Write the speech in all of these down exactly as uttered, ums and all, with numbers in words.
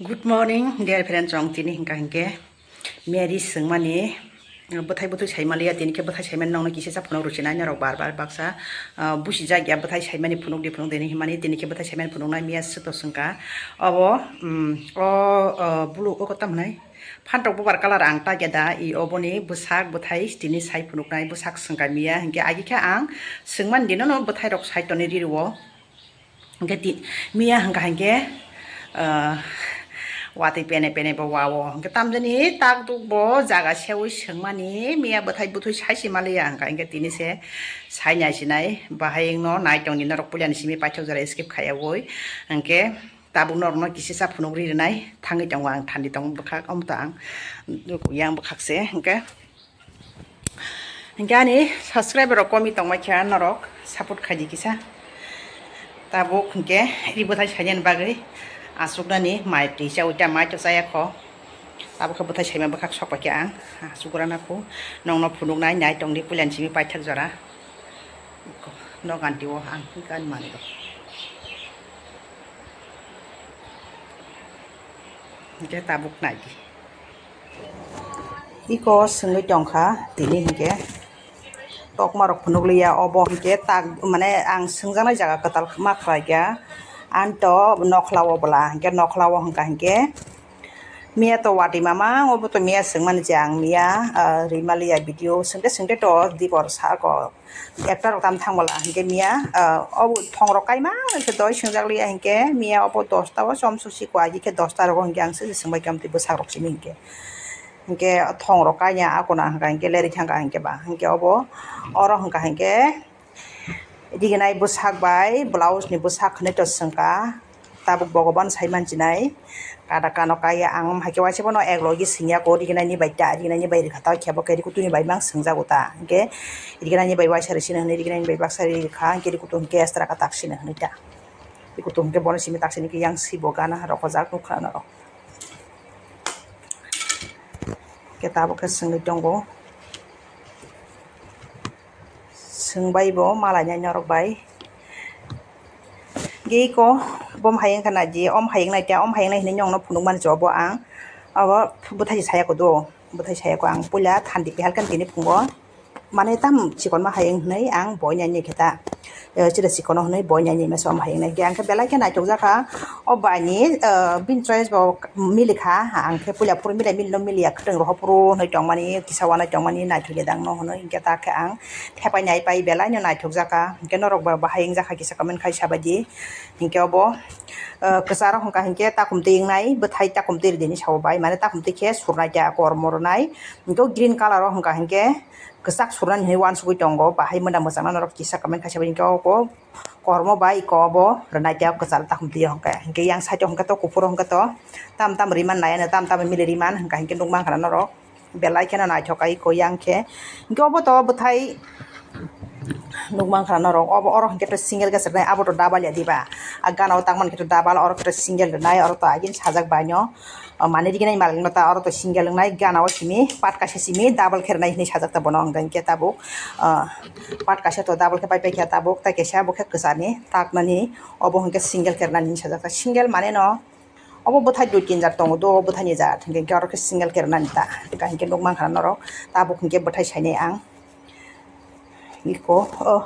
Good morning, dear friends, chwng tini hingka hingke Mary swngmani, bwthai bwthai saimaliya, tini khe bwthai saimani nongno kisa sa phunuk rwchinai norok bar bar baksa, ah, busijak ya bwthai saimani phunuk di phunuk di hinmani, tini khe bwthai saimani phunuknai miya swto swngkha. Obo, mm, o, o, bulu o kotam hinai phantok bubar colour ang ta khe da, i oboni bwsak bwthai tini sai phunuknai bwsak swngkha miya, hinkhe agi khe ang swngmani dino no bwthai rok sai tonwi riro. Hingke ti-, miya hingka hingke, ah, watwi pene pene bo wao. Hingke tamjani tak tuk bo jaga seui sengmani miya bwthai bwthai sai se maliya hingka hingke tini se sai nai sinai bahai no nai tongni norok puilani simi paithak jora skip khaiya woi. Hingke tabuk norok no kisi sa phunuk ri rinai thangwi tongo ang thani tongo bwkhak omo to ang yang bwkhak se hingke. Hingke ani subscriber rok komi tongmai kha norok support khaidi kisa. Tabuk hingke ri bwthai sainani bagwi aswknani mai twi cha uita mai to chaya kho. Tabuk khe bwthai saima bwkhak sok pai khe ang aswk rana kho nongno phunuknai nai tongdi puilani simi paithak jora. Noganti o ang gan mani rok. Hingke tabuk naidi. Iko swngwi tongkha tini hingke tokma rok phunukliya obo hingke tak mane ang swngjaknai jaga kwtal ma khlaikha anto nokhlao bwla hingke nokhlao hingka hingke miya to watwi mama obo to miya swngmani je ang miya, ah, rimaliya video swngte swngte to dibor sako. Ekta rok tam thang bwla hingke miya, ah, obo thong rok kaima khe doi swngjak liya hingke miya obo dosta o chomsu si kwagi khe dosta rogo hingke ang se swngbai khe amtwi bwsak rok simi hingke. Hingke thong rok kaiya akona hingka hingke leri thangka hingke ba hingke obo oro hingka hingke riginai bwsak bai blouse ni bwsak hinui to swngka. Tabuk Bhogoban sai mansinai, kada kano kaiya ang, omo hai khe waisa bono ek logi singya ko, riginani bai ta, riginani bai rikha ta, khe bo khe rikutuni bai mang singjago ta, hingke riginani bai waisa ri sini hwnwi, riginani bai baksa ri rikha, hingke rikutu hingke extra khe tak sini hwnwi ta, rikutu hingke bono simi tak sini khe yang sibo gana rok hojak nukha norok, hingke tabuk khe singwi tongo. Swngbai bo malainai norok bai. Gei ko bom hayeng khana di, om hayeng nai ta, om hayeng nai hinui nyong no phunuk mani jobo ang. Abo bwthai saya ko do, bwthai saya ko ang puila thandi pehal kan tini phungo. Mane tam chikon ma hayeng hinui ang boi nai nai kheta. Eh, chida chikon hinui boi nai nai masa om hayeng nai. Ang khe belai khe naitok jakha. O bai ni, eh, bin choice bo milikha, ang khe puila phuru milai mili no miliya, kwtwng rok phuru hinui tongmani, kisa wanai tongmani, naithok ya dang no hinui, hingke ta khe ang thepai nai pai belai no naithok jakha, hingke norok bo bahai wngjakha kisa comment khai sabaidi, hingke obo, eh, kwcharo hingka hingke takhum twi wngnai, bwthai takhum twi ridini sabo bai, mane takhum twi khe surnai khe kormo rwnai, hingke o green colour o hingka hingke kwchak surnani hinui uansugui tongo, bahai mwnang mwchangna norok kisa comment khai sabaidi, hingke obo. Kormo bai iko obo rwnai khe kwchal takhum twi hwnkhe, hwnkhe yang side o hwnkhe to kuphur o hwnkhe to tam tam riman nai ano tam tam mili riman hwnkha hwnkhe nukmankha norok belai kheno naithok kai iko yang khe. Hwnkhe obo to bwthai nukmankha norok obo oro hwnkhe to single khe se rwnai abo to double ya diba? A gana o tangmani khe to double oro khe to single rwnai oro to agini sajak bai no. O manwi riginai malwkno ta oro to single wngnai gana o simi part kaisa simi double khe rwnai hinui sajak ta bono hwnkha hwnkhe tabuk, ah, part kaisa to double khe pai paikha tabuk tai kaisa bo khe kwchani taknani obo hwnkhe single khe rwnani hinui sajak ta single mane no obo bwthai dui tin jat tongo do bwthaini jat hwnkhe oro khe single khe rwnani ta hwnkha hwnkhe nukmankha norok tabuk hwnkhe bwthai sainai ang. Iko, oh,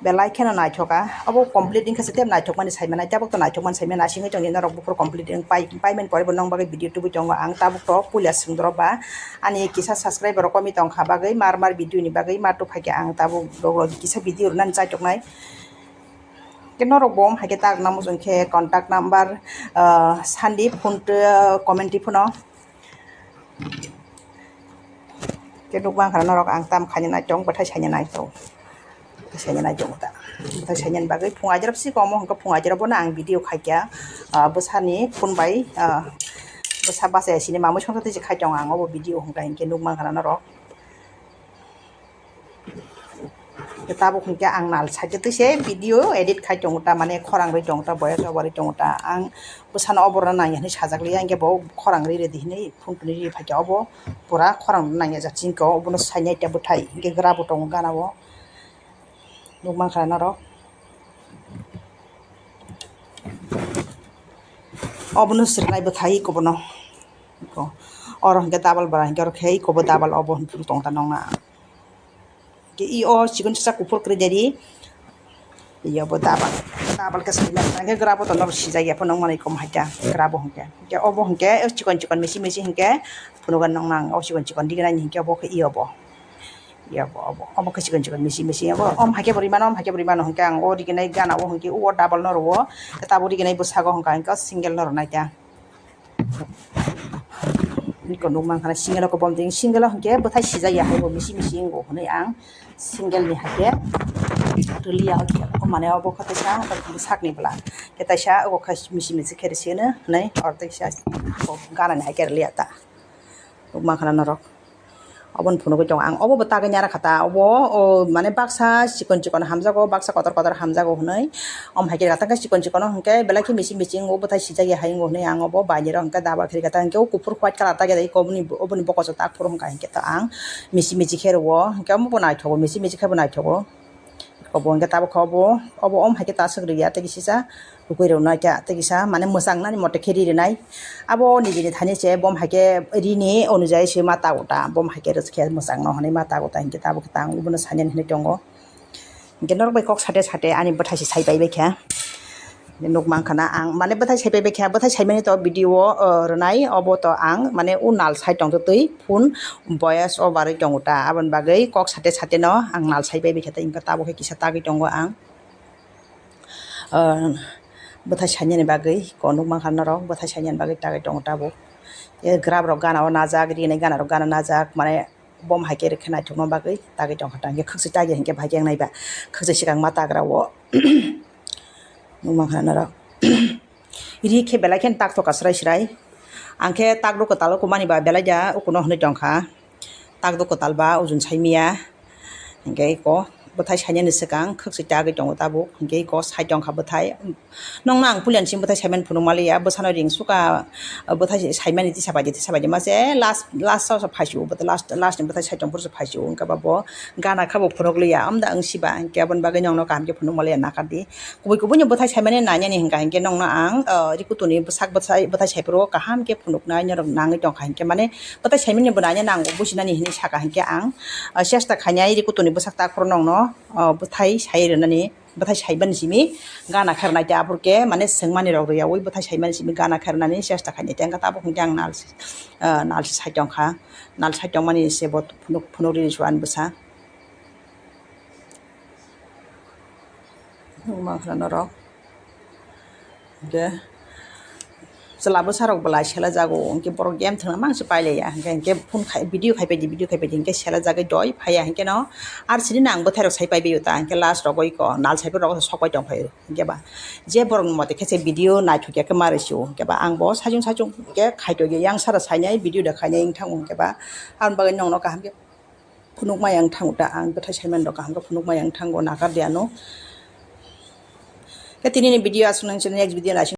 belai kheno naithoka. Abo complete wngkha se tei naithokmani saimanai, tabuk to naithokmani saimanai, asingwi tongdi norok buphuru complete wng pai, paimani pore bo nong bagwi video tubui tongo ang, tabuk to puila swngdoro ba ani kisa subscriber rok komi tongkha bagwi mar mar video ni bagwi ma tubphaikha ang, tabuk rok kisa video rwnani chaitoknai. Khe norok bo wng hai khe tak namo chwng khe contact number, ah, sandi phone twi comment twi phano. Khe nukmankha norok ang tam khaina naitong, bwthai saina naitong. Bwthai saina naitong ta. Bwthai sainani bagwi phung ajrap si komo hwnkhe phung ajrap bono ang video khaikha. Ah, bwsani phone bai, ah, bwsa bachai sini mamwi songsa twi se khaitong ang obo video hwnkha hinkhe nukmankha norok. Tabuk hwnkhe ang nal side twi se video edit khai tongo ta, mane khorang rwi tongo ta, boyas obo rwi tongo ta. Ang bwsano oborno nangya hinui sajak liya, hinkhe bo khorang rwi rwdi hinui phone twi rwi phaikha, obo pura khorang nangya jat singkha, obono sainai ta bwthai, hinkhe gra bo tongo gana o, nukmankha norok. Obono sirnai bwthai ikobono. Iko. Oro hwnkhe double bara hwnkhe oro khe ikobo double obo hwnphuru tongda nongna. Hwnkhe i o chikon chiksa kuphur kwrwi dari. Iyo bo double. Double khe saimani hwnkhe grabo to norok sijak ya phano nongmani kom haikha grabo hwnkhe. Hwnkhe obo hwnkhe o chikon chikon misi misi hwnkhe phunugo nongna ang o chikon chikon dignani hwnkhe obo khe iyo bo. Iyo bo obo. Obo khe chikon chikon misi misi obo. Om haikhe bo rimano, om haikhe bo rimano hwnkhe ang o rignai gana o hwnkhe o double no rwo. Tabo rignai bwsago hwnkha hwnkhe single no rwnai ta. Niko nukmankha single o kobom ding, single o hwnkhe bwthai sijak ya hai bo misi misi wngo hwnwi ang single ni haikhe rwliya hwnkhe o mane obo khe teisa sakni bwla khe teisa obo khe misi misi khe rwsino hwnwi oro teisa gana ni haikhe rwliya ta nukmankha norok. Obo ni phunugwi tongo ang, obo bo tagwi nai rwkha ta, obo o mane baksa chikon chikon hamjago, baksa kotor kotor hamjago hwnwi. Om hai khe rwkha ta, hwnkhe chikon chikon o hwnkhe belai khe misi misi wngo, bwthai sijak ya hai wngo hwnwi ang obo bainero hwnkhe double khe rwkha ta, hwnkhe o kuphur white colour ta khe obo ni, obo ni bokoso tak phuru hwnkha hwnkhe ta ang misi misi khe rwo, hwnkhe omo bo naithogo, misi misi khe bo naithogo. Obo hwnkhe tabuk khe obo, obo om hai khe ta swk rwya tei kisa. Rukui rwnai khe tei kisa mane mwchang nani mote khe ri rwnai. Abo nijini thani se bom hai khe rini onujai se ma tago ta, bom hai khe rwkhe mwchang no hwnwi ma tago ta, hinkhe tabuk khe ta ang obono sainani hinwi tongo. Hinkhe norok bai kok sate sate ani bwthai se sai pai bai kha. Nuk mankha na ang mane bwthai sai pai bai kha, bwthai saimani to video o, o, rwnai obo to ang mane o nal sai tongtwtwi phone voice over oi tongo ta, aboni bagwi kok sate sate no ang nal sai pai bai kha, tei hinkhe tabuk khe kisa tagwi tongo ang. Ah, bwthai sainani bagwi, ko nuk mankha norok, bwthai sainani bagwi tagwi tongo tabuk. Tei grab rok gana o najak, rinai gana rok gana najak, mane bom hai khe rwkhe naithokna bagwi tagwi tongkha ta. Hwnkhe khwchai tagya hinkhe bahai khe wngnai ba, khwchai swkang ma tagra o. Nuk mankha norok. Ri khe belai kheno tak tokha srai srai. Ang khe tak rw kwtal o kumani ba belai da, ukuno hwnwi tongkha. Tak do kwtal ba ujun saimiya. Hinkhe iko bwthai sainani swkang khwchai tagwi tongo tabuk. Hinkhe iko sai tongkha bwthai. Nongno ang puilani simi bwthai saimani phunuk maliya. Bwsano ring suka, bwthai saimani tisa bai di, tisa bai di. Mase last, last o phaisu, last, last ni bwthai sai tong phuru phaisu. Hinkhe ba bo gana kha bo phunuk liya. Amda wng siba. Hinkhe aboni bagwi nongno kaham khe phunuk maliya nakar di. Kubui kubui ni bwthai saimani nanya ni hwnkha hinkhe nongno ang, ah, ri kutuni bwsak bwthai, bwthai saiphuru kaham khe phunuknai norok nangwi tongkha hinkhe mane bwthai saimani bo nanya nango businani hinwi saka hinkhe ang, ah, chesta khainai ri kutuni bwsak takhoro nongno, ah, bwthai sai rwnani, bwthai saimani simi gana khe rwnai tei aphuru khe mane swngmani rok rwyaui bwthai saimani simi gana khe rwnani chesta khainai tei wngkha tabuk hinkhe ang nal, ah, nal sai tongkha, nal sai tongmani se bo phunuk, phunuk riri su ani bwsa. Nukmankha norok. Hinkhe chwla bwsarok belai sela jago, hinkhe borok game thwngna mangse pailaiya, hinkhe, hinkhe phone khai, video khai paidi, video khai paidi, hinkhe sela jagwi doi phaiya, hinkhe no ar sini nang bwthairok sai paibaio ta, hinkhe last rogwi ko nal saiphuru rok sok pai tongphaio, hinkhe ba je borok ni mote khe se video naithokya khe ma rwsio, hinkhe ba ang bo saichung saichung khe khaitokya, yang sara sainai video da khainai wngthango, hinkhe ba aboni bagwi nongno kaham khe. Phunukma yang thango ta ang bwthai saimani rok kaham khe phunukma yang thango nakar di ano. Khe tini ni video aswk nang next video naising.